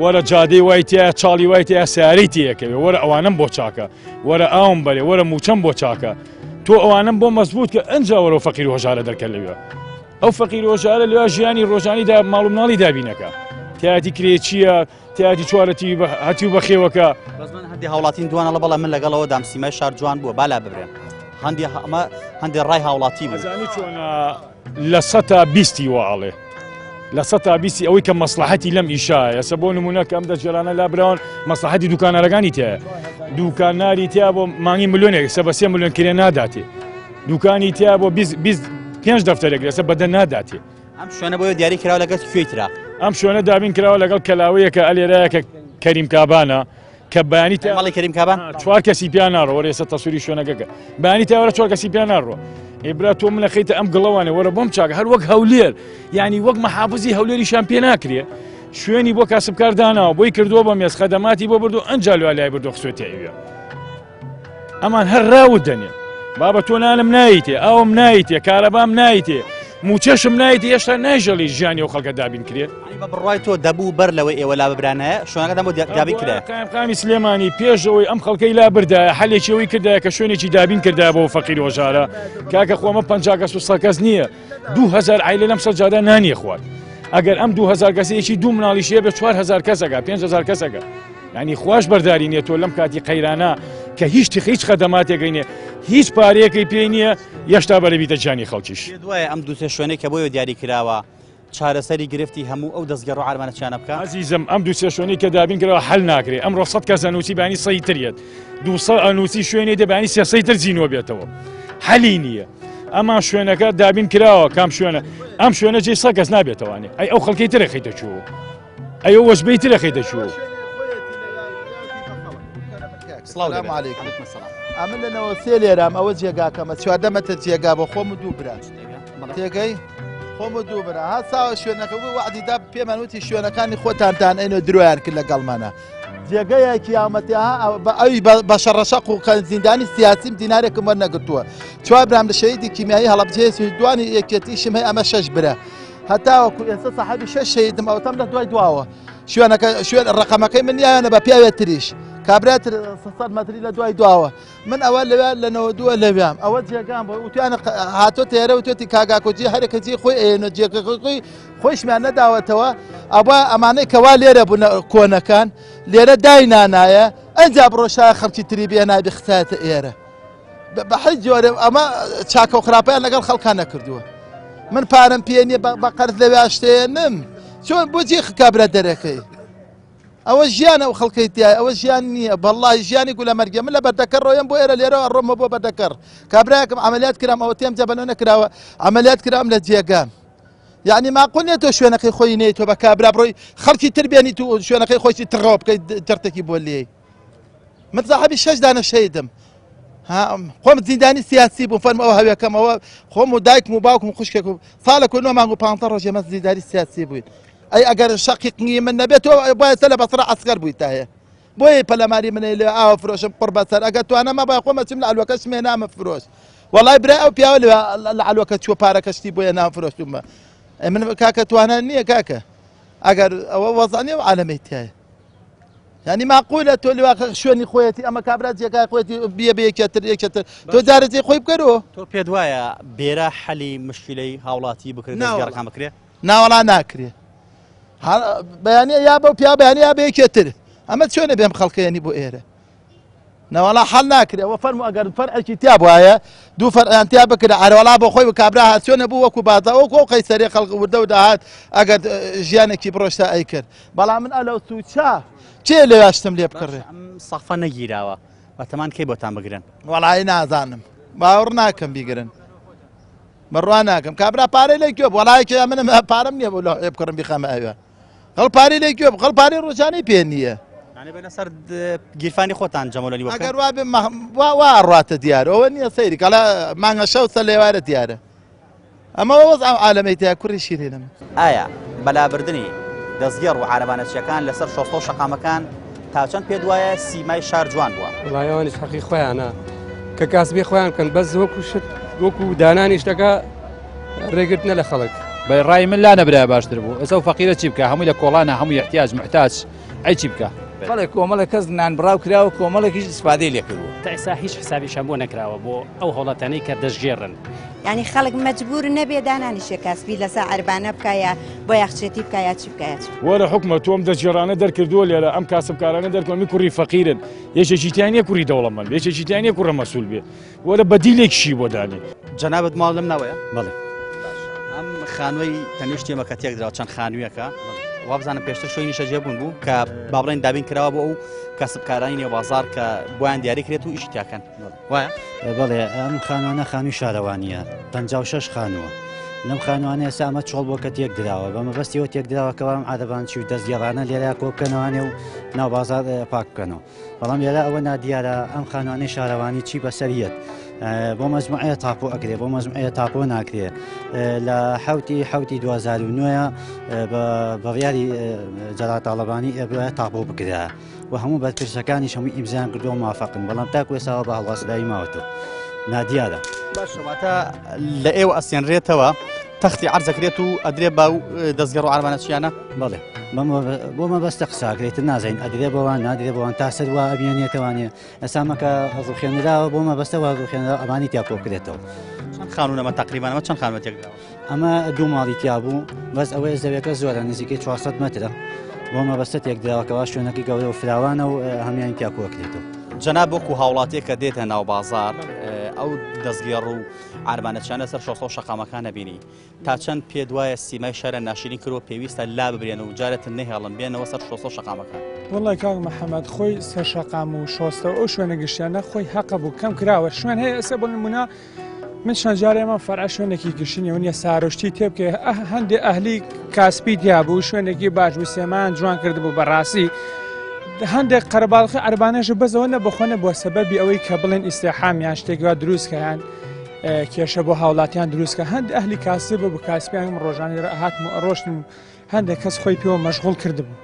وەرە جادەی وای تیا چاڵی وای تیا سیارەی تێەکەوێ وەرە ئەوانم بۆ چاکە وەرە ئاوم بەرێ وەرە موچەم بۆ چاکە تۆ ئەوانم بۆ مەزبوط کە ئەنجا وەرە فەقیر هۆژارە دەرکە لەوێ ئەو فەقیر هۆژارە لەوێ ژیانی ڕۆژانی دا ماڵ و مناڵی دابینەکە تیاتی کرێچیە تیاتی چوارەتی هەتیو بەخێوەکە بەس من هەندێ هاوڵاتین دوانەڵە بەڵێ من لەگەڵەوە دام سیمای شار جوان بووە بالا ببرێن هەندێ ئەمە هەندێ ڕای هاوڵاتی بوو ئەزانی چۆنە 20%ی وا ئەڵێ 20%ی ئەوەی کە مەسلحەتی لەم ئیشایە سە بۆ نمونە کە ئەم دەستگێرانە لابراون مەسلحەتی دوکانارەکانی تایە دوکاناری تیا بۆ مانگی ملیۆنێک سە بە سێ ملیۆن کرێ ناداتێ دوکانی تیا بۆ 25 دەفتەرێک لەسە بەدە ناداتێ ئەم شوێنە بۆیە دیاری کراوە لەگەڵ کوێی ترا؟ ئەم شوێنە دابین کراوە لەگەڵ کەلاوەیەکە ئەلێرایەکە کەریم کابانە کە بەیانی تا ماڵی کەریم کابان چوار کەسی پیا ناڕۆ وەرە ئێستا تەسویری شوێنەکەکە بەیانی تا وەرە چوار کەسی پیا ناڕۆ ئێ برا تۆ منە خەیتە ئەم گڵەوانە وەرە بۆم چاکە هەر وەک هەولێر یعنی وەک مەحافزی هەولێریشان پێ ناکرێ. شوێنی بۆ کاسبکار داناوە بۆی کردووە بە مێز خەدەماتی بۆ بردو ئەنجا لوێ لای بردو خسوێتە ئەوێ. ئەمان هەر ڕاوت دەنێ بابە تۆ نانم نایتێ ئاوم نایتێ کارەبام نایتێ موچەشم نایتێ هێشتا نایژەڵی ژیانی ئەو خەڵکە دابین کرێت. بە بڕوای تۆ دەبوو بەر لەوەی ئێوە لا ببرانایە شوێنەکەتان بۆ دابین کرایە؟ قایمقامی سلێمانی پێش ئەوەی ئەم خەڵکەی لا بردایە حەلێکی ئەوەی کردایە کە شوێنێکی دابین کردایە بۆ فەقیر هۆژارە کاکە خۆ ئەمە 50 کەس و 100 کەس نییە 2000 عیلە لەم سەر جادە نانیە خوارد ئەگەر ئەم 2000 کەسە یەکی دوو مناڵیش هەیە بە 4000 کەسەکە 5000 کەسەکە یعنی خواش بەرداری نییە تۆ لەم کاتی قەیرانە کە هیچ هیچ خەدەماتێکی نییە هیچ پارەیەکەی پێ نییە یەشتا بەرەبیتە گیانی خەڵکیش. دوایە ئەم دوو سێ شوێنەی کە بۆیە دیاری کراوە چارەسەری گرفتی هەموو ئەو دەستگەڕ و عەربانەچیانە بکا؟ ئەزیزم ئەم دوو سێ شوێنەی کە دابین کراوە حەل ناکرێ ئەمڕۆ سەد کەس ئەنووسی بەیانی سەی تر یەت دوو سەد ئەنووسی شوێنێ دێ بەیانی سێ سەی تر زینوە بێتەوە حەلی نییە ئەمان شوێنەکە دابین کراوە کام شوێنە ئەم شوێنە جێی سەد کەس نابێتەوانێ ئەی ئەو خەڵکەی ترە خەیتە کوێوە ئەی ئەو وەجبەی ترە خەیتە کوێوە سڵاو علیکم ئەمن لە نەوە سێ لێرام ئەوە جێگاکەمە 14 مەتر جێگا بۆ خۆم و دوو برا تێگەی خۆم و دوو برا ها ساوە شوێنەکە بوو وعدی دا پێمان وتی شوێنەکانی خۆتانتان ئەینۆ درۆیان کرد لەگەڵمانە جێگەیەکی یامەتی بە ئەوی بە شەڕەشەق و زیندانی سیاسیم دینارێکم وەرنەگرتووە چوار برام لە شەهیدی کیمیایی هەڵەبجەیە دوانی یەکێتیشم هەیە ئەمە شەش برا هەتاوەکو ئێستا سەحەبی شەش شەهیدم ئەوتەم لە دوای دواوە شوێنەکە شوێن ڕقەمەکەی من یانە بە پیاوێت تریش کابرا تر 300 مەتری لە دوای دواوە من ئەوە لەوێ لە 92 لەویام ئەوە جێگام بۆ وتیانە هاتۆ تێرە وتێتی کاگاکۆجی هەرەکە جێ خۆی ئێنە جێگەکەی خۆی خۆیشمیان نەداوەتەوە ئەوە ئەمانەی کەوا لێرە بوون کۆنەکان لێرە داینانایە ئەنجا بڕۆشایە خەڵکی تری بێنابی خسایەتە ئێرە بە هیچ جۆرێ ئەمە چاکە و خراپیان لەگەڵ خەڵکان نەکردووە من پارەم پێ نییە بە قەرز لەوێ شتێنم چۆن بۆچی کابرا دەرەکەی ئەوە ژیان ئەو خەڵکەی تای ئەوە ژیان نییە بەڵی ژیانی گولە مەرگە من لە بەردەکە ڕۆیم بۆ ئێرە لێرەوە ڕۆمە بۆ بەردەکەڕ کابراەکەم عملیات کرام ئەوە تێم جەبەنۆ نەکراوە عملیات کرام لە جێگام یعنی ماقول نیە تۆ شوێنەکەی خۆی نێی تۆ بە کابرا بڕۆی خەڵکی تر بێنی تو شوێنەکەی خۆشی تڕەوە بکەیت جەرتێکی بۆ لێی من زاحبی شەش دانە شەیدم خۆم زیندانی سیاسی بوو فەرم ئەوە هەوێکەمەوە خۆم و دایکم و باوکم و خوشکێک و ساڵێک و نۆ مانگ و پ ڕۆژ ئێمە زیندانی سیاسی بووین ئەی ئەگەر شەقیقنی من نەبێت تۆ بایەتە لە بەسرە عەسکەر بووی تا هەیە بۆیە پەلەماری منەی لێ ئاوە فرۆشم قڕ بەسەر ئەگەر توانە ما بای خۆمە چم لە عەلوەکە شمێ نامە فرۆش وەڵای برای ئەو پیاوە لە عەلوەکە چووە پارەکە شتی بۆیە نام فرۆشتومە من کاکە توانە نییە کاکە ئەگەر ئەوە وەزانێ و عالەمەی تایە یعنی معقولە تۆ لوا شوێنی خۆیەتی ئەمە کابرا جێگای خۆیەتی بیە بە یەکێتر یەکێتر تۆ جارێ جێ خۆی بکەرەوە تۆ پێت وایە بێرە حەلی مشکلەی هاوڵاتی بکرێت دەستگەڕەکان بکرێ ناوەڵا ناکرێ بەیانە یا بەو پیا بەیانە یا بە یەکێتر ئەمە چۆنە بێم خەڵکەیەنی بۆ ئێرە نەوەڵا حەل ناکرێ ئەوە فەرموو ئەگەر فەرعێکی تیا بوایە دوو فەرعیان تیا بکرا ئەرەوەڵا بۆ خۆی و کابرا هات چۆنە بوو وەکو بازا وەکو ئەو قەیسەری خەڵک وردە و داهات ئەگەر ژیانێکی بڕۆشتا ئەیکرد بەڵام من ئەلەو سوچا کێ لەوێ شتم لێ بکڕێ؟ ئەم سەفە نەگیراوە بەتەمان کەی بۆتان بگرن؟ وەڵایی نازانم باوەڕ ناکەم بیگرن بڕوا ناکەم کابرا پارەی لە کوێ وەڵایەکی منم پارەم نییە بۆ لە بکڕم بیخەمە ئەوێ خەڵ پارەی لە کوێ خەڵ پارەی ڕۆژانەی پێ نییە. یانی بە لەسەر گیرفانی خۆتان جەمەلۆنی بۆ بکەن؟ ئەگەر وا بێ وا وا ئەڕواتە دیارە ئەوە نییە سەیری کەڵا مانگە شەو سەر لێوارە دیارە ئەمە وەز ئەم عالەمەی تیا کوڕی شیرینم. ئایا بە لابردنی دەستگێڕ و عارەبانەچییەکان لەسەر شۆستە و شەقامەکان تا چەند پێت وایە سیمای شار جوان بووە؟ وەڵای ئەوانیش حەقی خۆیانە کە کاسبی خۆیان بکەن بەس وەکو شت وەکو دانانی شتەکە ڕێگرتنە لە خەڵک. بە ڕای من لا نەبرایە باشتر بوو ئێستا ئەو فەقیرە چی بکا هەمووی لە کۆڵانە هەمووی احتیاج محتاج ئەی چی بکا. بەڵێ کۆمەڵێک کەس نانبڕاو کراوە کۆمەڵێکیش ئیسفادەی لێ کردووە. تا ئێستا هیچ حسابیشیان بۆ نەکراوە بۆ ئەو هاوڵاتیانەی کە دەستگێڕن. یانی خەڵک مەجبور نەبێ دانانیشێ کاسبی لەسە عەربانە بکا یا بۆیاخچێتی بکا یا چی بکا یا چی بکا. وەرە حوکمە تۆ ئەم دەستگێڕانە دەرکردووە لێرە ئەم کاسبکارانە دەرکەوە ئەمی کوڕی فەقیرن یەکێکی تیا نییە کوڕی دەوڵەمەند بێ یەکێکی تیا نییە کوڕە مەسول بێ وەرە بەدیلێکیشی بۆ دانێ. جەنابت ماڵ لەم ناوەیە؟ بەڵێ. باشە ئەم خانووەی تەنیشت ئێمە کە تێکدراوە چەند خانوویەکە وابزانم پێشتر شوێنی نیشتەجێبوون بوو کە با بڵێن دابین کراوە بۆ ئەو کاسبکارانی نێو بازاڕ کە بۆیان دیاری کرێت و ئیشی تیاکەن وایە؟ بەڵێ ئەم خانوانە خانووی شارەوانییە 56 خانووە لەم خانوانە ئێستا ئەمە چۆڵ بۆ کە تێک دراوە بە مەبەستیەوە تێک دراوە کەوا ئەم عادەبانچی و دەستگێڕانە لێرە کۆ بکەنەوانێ و ناو بازاڕ پاک بکەنەوە بەڵام لێرە ئەوە نادیارە ئەم خانوانەی شارەوانی چی بەسەر یەت. بۆ مەجموعەیە تاپۆ ئەکرێ بۆ مەجموعەیە تاپۆ ناکرێ لە حوتی حوتی 2009 بە بڕیاری جەلال تاڵەبانی ئەبوایە تاپۆ بکرا و هەموو بەرپرسەکانیش هەموو ئیمزایان کردووە موافقن بەڵام تاکو ئێستاوە بە هەڵواسراوی ماوەتەوە نادیارە. باشە واتە لە ئێوە ئەسێنرێتەوە تەختی عەرز ئەکرێت و ئەدرێ بە دەستگەڕ و عەرەبانە چیانە؟ بەڵێ بۆ مەبەستە قساکرێتر نازانین ئەدرێ بەوان نادرێ بەوان تا سەر وا ئەبیێنێتەوانێ ئەسامەکە ڕوخێنراوە بۆ مەبەستە وا ڕوخێنراوە ئەمانی تیا کۆکرێتەوە. چەند خانوو ئەمە تقریبان ئەمە چەند خانووە تێکدراوە؟ ئەمە دوو ماڵی تیا بوو بەس ئەوەیە زەویەکە زۆرە نزیکەی 400 مەترە بۆ مەبەستە تێکدراوەکەەوە شوێنەکەی گەورە و فراوانە و هەمیان تیا کۆکرێتەوە. جەناب وەکو هاوڵاتیەک کە دێتە ناو بازار ئەو دەستگێڕ و عەربانەچیانە سەر شۆستە و شەقامەکان نەبینی تا چەند پێت وایە سیمای شارە ناشرین کردووە پێویستە لا ببرێن و جارێتر نەهێڵن بێنەوە سەر شۆستە و شەقامەکان؟ وەڵای کاک محەمەد خۆی سەر شەقام و شۆستە و ئەو شوێنە گشتیانە خۆی هەقە بوو کەم کراوە شوێن هەیە ئێستا بۆ نمونە من چەند جارێ ئەمە فەرع شوێنێکی گشتی نیە نیە سارۆشتی تێبکەی هەندێ ئەهلی کاسپی تیا بوو شوێنێکی باش بوو سێمان جوان کردبوو بەڕاستی هەندێک قەرەباڵخی عەربانەش بەزەوە نە بەخۆ نەبووە سەبەبی ئەوەی کە بڵێن ئیسیحام یان شتێک وا دروستکەیان کێشە بۆ هاوڵاتیان دروستکە هەند ئەهلی کاسب بوو کاسپیان ڕۆژانی هاتم و ئەڕۆشتم و هەندێک کەس خۆی پێوە مەشغوڵ کردبوو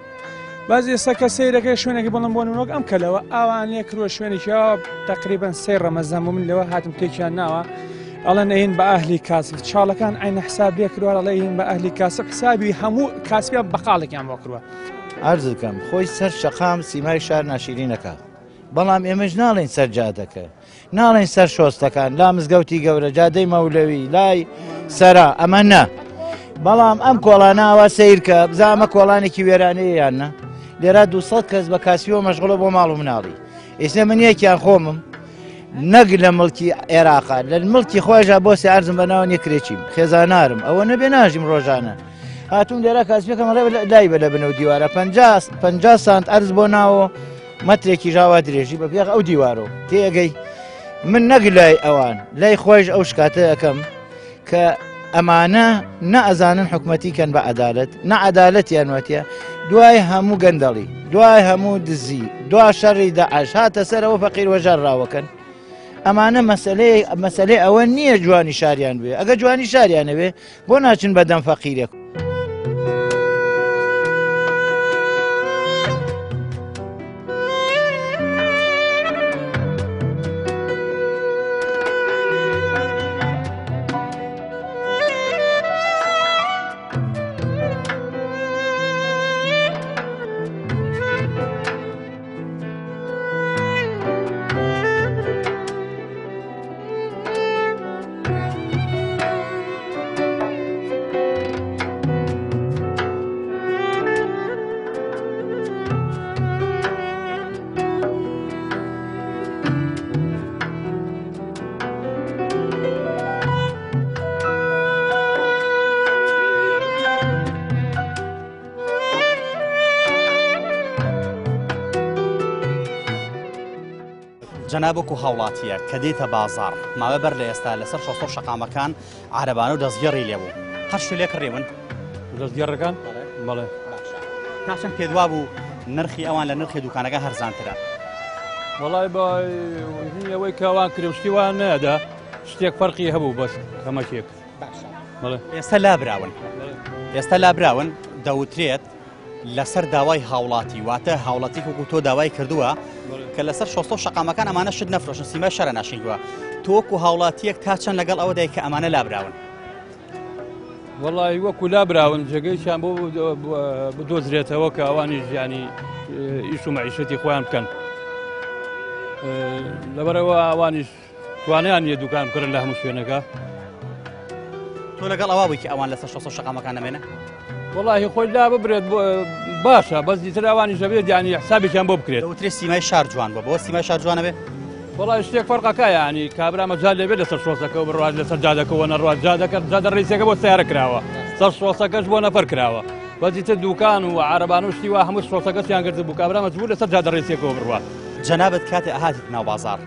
باز ئێستا کە سەیرەکەی شوێنێکی بڵم بۆ نمونە وەک ئەم کەلەوە ئاوان لێ کرووە شوێنێکی ئاوا تقریبا سێ ڕەمەزان بوو من لەوە هاتم تێکیان ناوە ئەڵێن ئەین بە ئەهلی کاسب چاڵەکان عینە حساب لێ کرووە ئەڵێ ئەین بە ئەهلی کاسب حسابی هەموو کاسبیان بەقاڵێکیان بۆ کرووە. عەرزت کەم خۆی سەر شەقام سیمای شار ناشیرینەکە بەڵام ئێمەش ناڵێین سەر جادەکە ناڵێن سەر شۆستەکان لا مزگەوتی گەورە جادەی مەولەوی لای سەرا ئەمە نا بەڵام ئەم کۆڵانە ئاوا سیرکە بزا ئەمە کۆڵانێکی وێرانەیە یان نا لێرا 200 کەس بە کاسیەوە مەشغڵە بۆ ماڵ و مناڵی ئێستا من یەکیان خۆمم نەک لە مڵکی عێراقا لە مڵکی خۆشا بۆ سێ ئەرزم بەناوە نیە کرێچیم خێزانارم ئەوە نەبێ ناژیم ڕۆژانە هاتوم لێرە کاسبەکەم ڕێ لای بە لە بنەوە دیوارە 50 سانت ئەرز بۆ ناوە مەترێکیش ئاوا درێژی بە پێغ ئەو دیوارۆ تێگەی من نەک لای ئەوان لای خۆیش ئەو شکاتە ئەەکەم کە ئەمانە نەئەزانن حکومەتی کەن بە عدالت نە عدالەتیان وەتیە دوای هەموو گەندەڵی دوای هەموو دزی دوا شەڕی داعش هاتە سەرەوە فەقیر وەژار ڕاوەکەن ئەمانە مەسلەی مەسلەی ئەوە نییە جوانی شاریان بێ ئەگە جوانی شاریانەوێ بۆ ناچن بەدەم فەقیرێک. جەناب وەکو هاوڵاتییەک کە دێتە بازاڕ ماوە بەر لە ئێستا لەسەر شۆستە و شەقامەکان عارەبانە و دەستگێڕی لێ بوو قەت شتێ لێ کڕیون؟ دەستگێڕەکان؟ بەڵێ. تا چەند پێت وابوو نرخی ئەوان لە نرخی دوکانەکە هەرزانترە؟ وەڵای بە ئەوەی کە ئەوان کرێ شتی وایان نەدا شتێک فەرقی هەبوو بەس کەمەکێک. باشە. بەڵێ. ئێستا لابراون. ئێستا لابراون دەوترێت لەسەر داوای هاوڵاتی واتە هاوڵاتیک وەکو تۆ داوای کردووە کە لەسەر شۆستە و شەقامەکان ئەمانە شت نەفرۆشن سیمای شەرە ناشینگووە تۆ وەکو هاوڵاتیەک تا چەند لەگەڵ ئەوەدای کە ئەمانە لابراون وەڵی وەکو لابراون جێگەیشیان بۆ بدۆزرێتەوە کە ئەوانی ژیانی ئیش و مەعیشەتی خۆیان بکەن لەبەرەوە ئەوانیش توانیان نیە دوکان بکڕن لە هەموو شوێنەکە. تۆ لەگەڵ ئەوە بووی کە ئەوان لەسەر شۆستە شەقامەکان نەمێنە؟ وەڵاهی خۆی لا ببرێت باشە بەس دیتر ئەوانی ژەبێت یانی حسابێکیان بۆ بکرێت. دەوترێ سیمای شار جوان بووە بۆ سیمای شار جوانە بێ؟ وەڵاهی شتێک فەرقەکە یانی کابرا مەجال لێ بێت لەسەر شۆستەکە و بڕوات لەسەر جادەکەوە نەڕوات جادەکە جادە ڕیسەکە بۆ سیارە کراوە سەر شۆستەکەش بۆ نەفەر کراوە بەس دیتر دوکان و عەرەبان و شتی وا هەموو شۆستەکەشیان گرتبوو کابرا مەجبوور لەسەر جادە ڕیسەکەوە بڕوات. جەنابت کاتێ ئەهاتیت ناو بازاڕ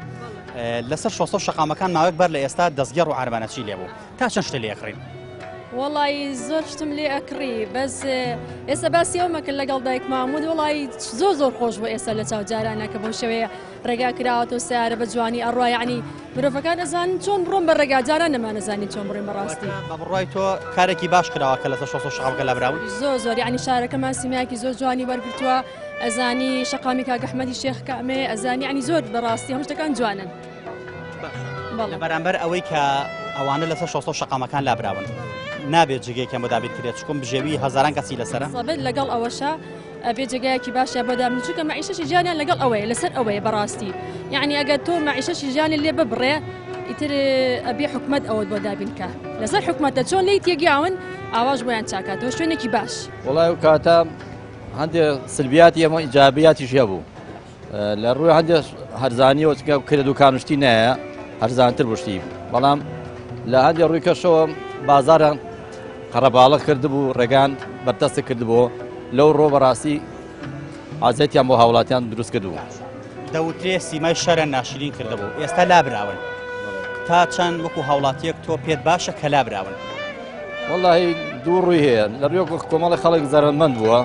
لەسەر شۆستە و شەقامەکان ماوەیەک بەر لە ئێستا دەستگێڕ و عەرەبانەچی لێ بوو تا چەند شتێ لێ ئەکڕین؟ وەڵی زۆر شتم لێ ئەکڕی بەس ئێستا باسی ئەومە کرد لەگەڵ دایکما وت وەڵی زۆر زۆر خۆش بۆ ئێستا لە چاو جارانە کە بەو شێوەیە ڕێگا کراوەتەوە سیارە بە جوانی ئەڕوا یعنی مرۆڤەکان ئەزانن چۆن بڕۆن بە ڕێگا جاران نەمانەزانی چۆن بڕۆین بەڕاستی. بە بڕوای تۆ کارێکی باش کراوە کە لەسەر شۆستە و شەقامەکە لابراون؟ زۆر زۆر یعنی شارەکەمان سیمایەکی زۆر جوانی وەرگرتووە ئەزانی شەقامی کاک ئەحمەدی شێخ کامێ ئەزانی یعنی زۆر بەڕاستی هەموو شتەکان جوانن. لە بەرامبەر ئەوەی کە ئەوانە لەسەر شۆستە و شەقامەکان لابراون نابێت جێگەیەکیان بۆ دابین کرێت چکم بژێوی هەزاران کەسی لەسەرە. زەبت لەگەڵ ئەوەشە ئەبێ جێگایەکی باشیان بۆ دابنێن چونکە مەعیشەشی ژیانیان لەگەڵ ئەوەیە لەسەر ئەوەیە بەڕاستی یعنی ئەگەر تۆ مەعیشەشی ژیانی لێ ببڕێ ئیتر ئەبێ حکومەت ئەوەت بۆ دابین کە لەسەر حکومەتە چۆن لێی تێگیاون ئاواش بۆیان چاکاتەوە شوێنێکی باش. وەڵای ئەو کاتە هەندێ سلبیاتی هەبوو ئیجابیاتیش هەبوو لە ڕووی هەندێ هەرزانیەوە چونکە کرێ دوکان و شتی نایە هەرزانتر بوو شتی بەڵام لە هەندێ ڕووی کەشەوە بازاریان قەرەباڵغ کردبوو ڕێگان بەردەست کردبوو لەو ڕۆ بەڕاستی ئازیەتیان بۆ هاوڵاتیان دروست کردبوو. دەوترێ سیمای شارە ناشرین کردبوو ئێستا لابراون تا چەند وەکو هاوڵاتیەک تۆ پێت باشە کە لابراون؟ وەڵی دوو ڕووی هەیە لە ڕوویەک کۆمەڵی خەڵک زەرەرمەند بووە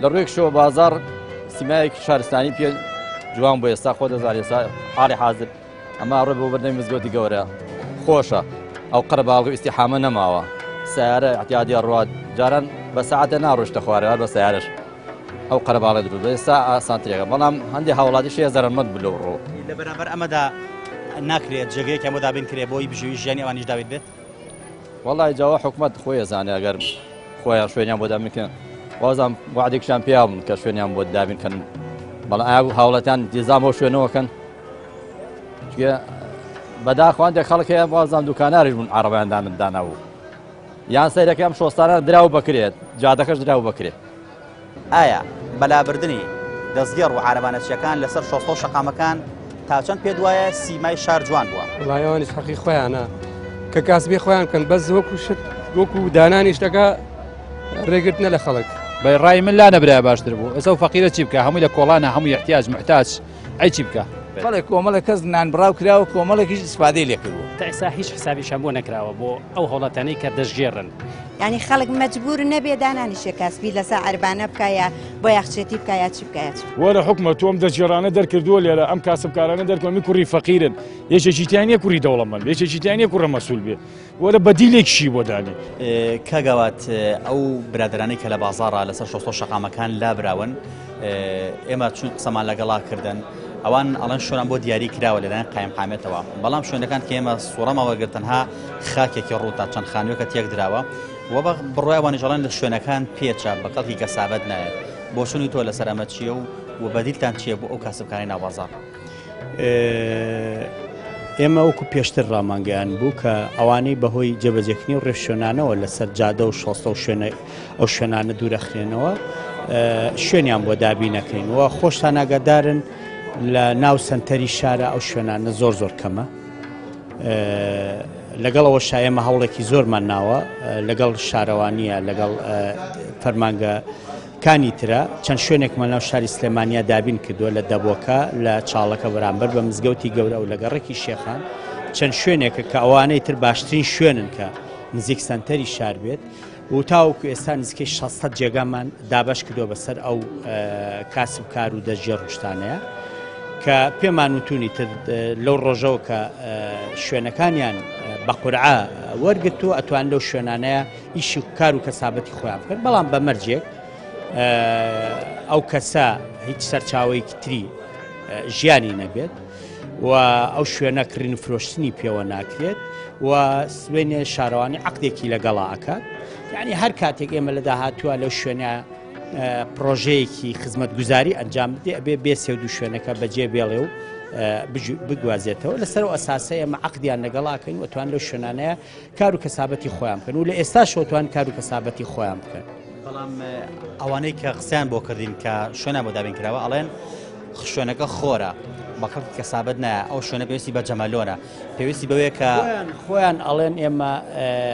لە ڕوویەکشەوە بازاڕ سیمایەکی شارستانی پێ جوان بۆ ئێستا خۆ دەزانێت ئێستا حاڵی حازر ئەمە ڕێ بۆ بەردەمی مزگەوتی گەورە خۆشە ئەو قەرەباڵغ و ئیستیحامە نەماوە سیارە احتیادی ڕوات جاران بە ساعتە ناڕۆشتە خوارەوە بە سیارەش ئەو قەرەباڵە دروست بێت ئێستا ئاسانترێکە بەڵام هەندێک هاوڵاتی شەیە زەرەرمەند بوو لەو ڕۆ لە بەرامبەر ئەمەدا ناکرێت جێگەیەکیان بۆ دابین کرێ بۆی بژێوی ژیانی ئەوانیش داویت بێت وەڵی جاوە حکومەت خۆی ئەزانێ ئەگەر خۆیان شوێنیان بۆ دابین کەن وازم وعدێکشان پێیا بوون کە شوێنیان بۆ دابین کەن بەڵام ئایا هاوڵاتیان دیزام بۆ شوێنەوەکەن چونکە بەداخوا هەندێک خەڵک هەیە وازم دوکاناریش بوون عەرەبیان دانت دانابوو یان سەیرەکە ئەم شۆستانە دراو بکرێت جادەکەش دراو بکرێت. ئایا بە لابردنی دەستگێڕ و عارەبانەچییەکان لەسەر شۆستە و شەقامەکان تا چەند پێت وایە سیمای شار جوان بووە؟ وەڵای ئەوانیش حەقی خۆیانە کە کاسبی خۆیان بکەن بەس وەکو شت وەکو دانانی شتەکە ڕێگرتنە لە خەڵک. بە ڕای من لا نەبرایە باشتر بوو ئێستا ئەو فەقیرە چی بکا هەمووی لە کۆڵانە هەمووی احتیاج محتاج ئەی چی بکا. بەڵێ کۆمەڵێک کەس نانبڕاو کرا و کۆمەڵێکیش ئیسفادەی لێ کردووە. تا ئێستا هیچ حسابیشیان بۆ نەکراوە بۆ ئەو هاوڵاتیانەی کە دەستگێڕن. یانی خەڵک مەجبور نەبێ دانانیشێ کاسبی لەسە عەربانە بکا یا بۆیاخچێتی بکا یا چی بکا یا چی بکا. وەرە حوکمە تۆ ئەم دەستگێڕانە دەرکردووە لێرە ئەم کاسبکارانە دەرکەوە می کوڕی فەقیرن یەکێکی تیا نییە کوڕی دەوڵەمەند بێ یەکێکی تیا نییە کوڕە مەسول بێ وەرە بەدیلێکیشی بۆ دانێ. کاک ئاوات ئەو برادەرانەی کە لە بازاڕا لەسەر شۆستە و شەقامەکان لابراون ئێمە چون قسەمان لەگەڵا کردن ئەوان ئەڵێن شوێنان بۆ دیاری کراوە لەلایەن قایمقامێتەوە بەڵام شوێنەکان کە ئێمە سوڕەما وەرگرت تەنها خاکێکی ڕووتە چەند خانوویەکە تێکدراوە و بە بڕوای ئەوانیش ئەڵێن لە شوێنەکان پێچە بە کەڵکی کەسابەت نایەت بۆچوونی تۆ لەسەر ئەمە چییە و و بەدیلتان چییە بۆ ئەو کاسبکارەی ناو بازاڕ؟ ئێمە وەکو پێشتر ڕامانگەیان بوو کە ئەوانەی بەهۆی جێبەجێکردنی و ڕێوشوێنانەوە لەسەر جادە و شۆستە و شوێنە ئەو شوێنانە دوورەخرێنەوە شوێنیان بۆ دابینەکەین و خۆشتان ئاگادارن لە ناو سنتەری شارە ئەو شوێنانە زۆر زۆر کەمە لەگەڵ ئەوە شایەمە هەوڵێکی زۆرمان ناوە لەگەڵ شارەوانیە لەگەڵ فەرمانگە کانی ترە، چەند شوێنێکمان لەناو شاری سلێمانیا دابین کردووە لە دەبۆکە، لە چاڵەکە بەرامبەر بە مزگەوتی گەورە و لە گەڕەکی شێخان چەند شوێنێکە کە ئەوانەی تر باشترین شوێنن کە نزیک سەنتەری شار بێت و تاوەکو ئێستا نزیکەی 600 جێگامان دابەش کردووە بەسەر ئەو کاسبکار و دەستگێڕ و شتانەیە کە پێمان وتونی تر لەو ڕۆژەوە کە شوێنەکانیان بە قورعە وەرگرتووە ئەتوان لەو شوێنانەیە ئیشی کار و کەسابەتی خۆیان بکەن بەڵام بە مەرجێک ئەو کەسە هیچ سەرچاوەیەکی تری ژیانی نەبێت و ئەو شوێنە کڕین و فرۆشتنی پێوە ناکرێت و سوێنێ شارەوانی عقدێکی لەگەڵا ئەکات یعنی هەر کاتێک ئێمە لە داهاتووە لەو شوێنە پرۆژەیەکی خزمەتگوزاری ئەنجام بدێ ئەبێ بێ سێ دوو شوێنەکە بەجێ بێڵێ و بگوازێتەوە لەسەر و ئەساسە ئێمە عقدیان لەگەڵاکەین و توان لەو شوێنانەیە کار و کەسابەتی خۆیان بکەن و لە ئێستاشەوە توان کار و کەسابەتی خۆیان بکەن. بەڵام ئەوانەی کە قسەیان بۆ کردین کە شوێنیان بۆ دابین کراوە ئەڵێن شوێنەکە خۆرە بە کەڵکی کەسابەت نایە ئەو شوێنە پێویستی بە جەمەلۆنە پێویستی بەوەیە کە خۆیان ئەڵێن ئێمە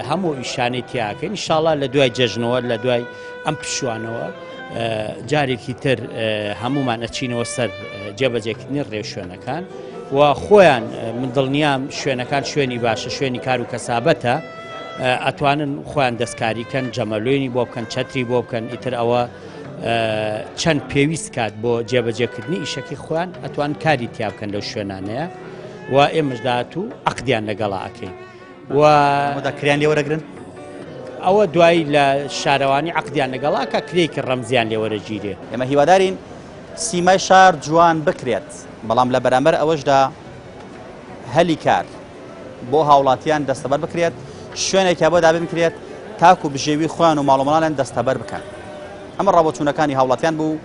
هەموو ئیشانەی تیاکەین ئینشاڵا لە دوای جەژنەوە لە دوای ئەم پشوانەوە جارێکی تر هەمومان ئەچینەوە سەر جێبەجێکردنی ڕێوشوێنەکان و خۆیان من دڵنیام شوێنەکان شوێنی باشە شوێنی کار و کەسابەتە. ئەتوانن خۆیان دەستکاری کەن، جەمەلۆینی بۆ بکەن، چەتری بۆ بکەن، ئیتر ئەوە چەند پێویست کات بۆ جێبەجێکردنی ئیشەکەی خۆیان ئەتوان کاری تیا بکەن لەو شوێنانەیە و ئێمەش داهاتوو عەقدیان لەگەڵا ئەکەین و کریان لێ وەرەگرن؟ ئەوە دوایی لە شارەوانی عەقدیان لەگەڵا کە کرێکی ڕەمزیان لێ وەرەگیرێ. ئێمە هیوادارین سیمای شار جوان بکرێت، بەڵام لە بەرامبەر ئەوەشدا هەلی کار بۆ هاوڵاتیان دەستەبەر بکرێت، شوێنێکیان بۆ دابین بکرێت تاکو بژێوی خۆیان و ماڵ و منداڵیان دەستەبەر بکەن. ئەمە ڕاوبۆچوونەکانی هاوڵاتیان بوو،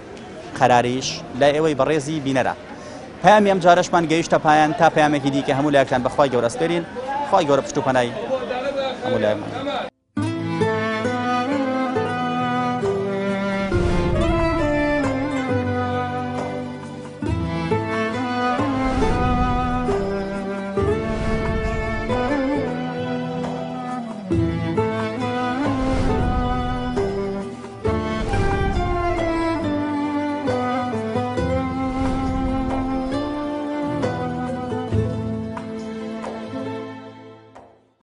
قەراریش لای ئێوەی بەڕێزی بینەرە. پەیامی ئەم جارەشمان گەیشتە پایان تا پەیامێکی دیکە هەموو لایەکتان بە خوای گەورە ئەسپێرین، خوای گەورە پشت و پەنای هەموو لایەکمان.